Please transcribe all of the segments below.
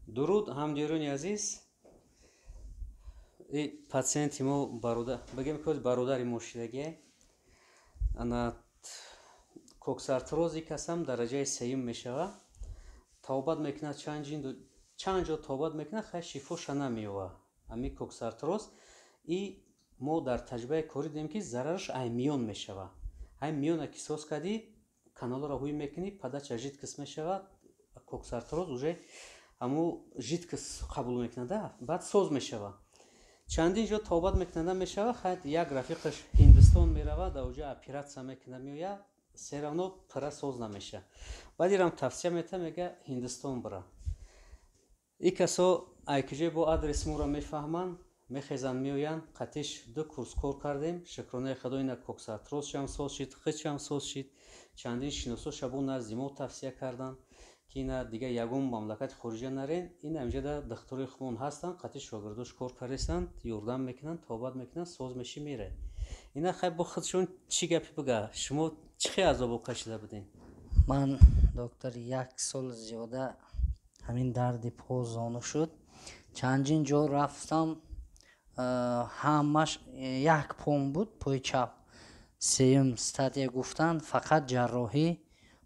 Дуруд, ҳамдиёрони азиз. И патсиенти мо, бигем, ки бародари мо шидагие. Ана коксартрози касам дараҷаи сеюм мешавад. Табобат мекунад, чанд ҷо табобат мекунад, хай, шифоша намеёвад. Ҳамин коксартроз и мо дар таҷрибаи корӣ дидем, ки зарараш ай миён мешавад. Ҳай миёна ки соз кардӣ, каналҳоро ҳуй мекунӣ, подача жидкость мешавад. Коксартроз уже ҳамун жидкость қабул мекунад, баъд соз мешавад. Чандин ҷо табобат мекунад, намешавад. Хай, як рафиқаш Ҳиндустон меравад, дар оҷа оператсия мекунад, меояд, всё равно пурра соз намешавад. Баъд ирам тавсия метавад, мега: «Ҳиндустон бира». И касо айкиҷое бо адреси моро мефаҳманд, мехезанд, меоянд. Қатиш ду курс кор кардем. Шукронаи Худо, ина коксартрозшам соз шид, хичам соз шид. Чандин шиносо шабо назди мо тавсия карданд, ки ина дига ягон мамлакати хориҷа нарен, ин амҷада духтурои худмон ҳастанд, қатъи шогирдош кор кардастанд, ёрдам мекунанд, табобат мекунанд, соз мешӣ, мере. Ина хай, бо худшон чӣ гапе бига. Шумо чӣ хел азобо кашида будем? Ман, доктор, як сол зиёда ҳамин дарди по, зону шуд. Чандин ҷо рафтам, ҳамаш як пом буд, пои чап, сеюм стадия гуфтанд, фақат ҷарроҳӣ,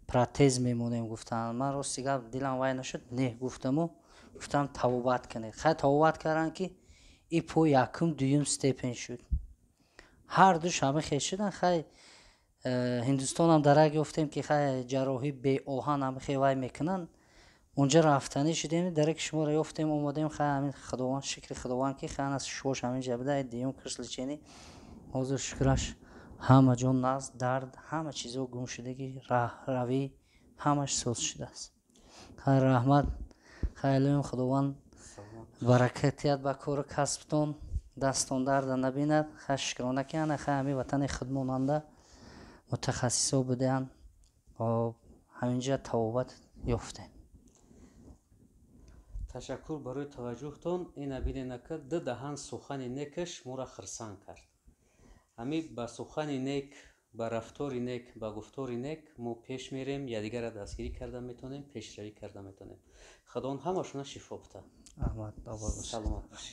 протез мемонем гуфтанд. Ман, рости гап, дилам вай нашуд, не гуфтаму гуфтам: «Табобат кунед». Хай, табобат карданд, ки и по якум, дуюм степень шуд, ҳар душ ҳама хел шуданд. Хай, Ҳиндустонам дарак ёфтем, ки хай, ҷарроҳӣ беоҳан ҳама хел вай мекунанд. Унҷа рафтанӣ шудем, дараки шуморо ёфтем, омадем. Хай, ҳамин Худованд, шукри Худованд, ки хай аз шош ҳамин ҷа буда. Дуюм курс лечение, ҳозир шукраш, ҳама ҷо назд, дард, ҳама чизо гум шудагӣ, раҳравӣ ҳамаш соз шудааст. Хай, раҳмат. Хайлоем, Худованд баракат диҳад ба кору касбтон, дастон дарда набинад. Хай, шукрона, ки ана хай ҳамин ватани худмонанда мутахассисо будаанд, ҳаминҷа табобат ёфтем. Ташаккур барои таваҷҷӯҳтон. Ина бинед, ка ду даҳан сухани некаш моро хирсанд кард. Ҳамин ба сухани нек, ба рафтори нек, ба гуфтори нек мо пеш мерем, якдигарро дастгирӣ карда метавонем, пешравӣ карда метавонем. Худованд ҳамашона шифо буда. Аҳмад. Саломат бошед.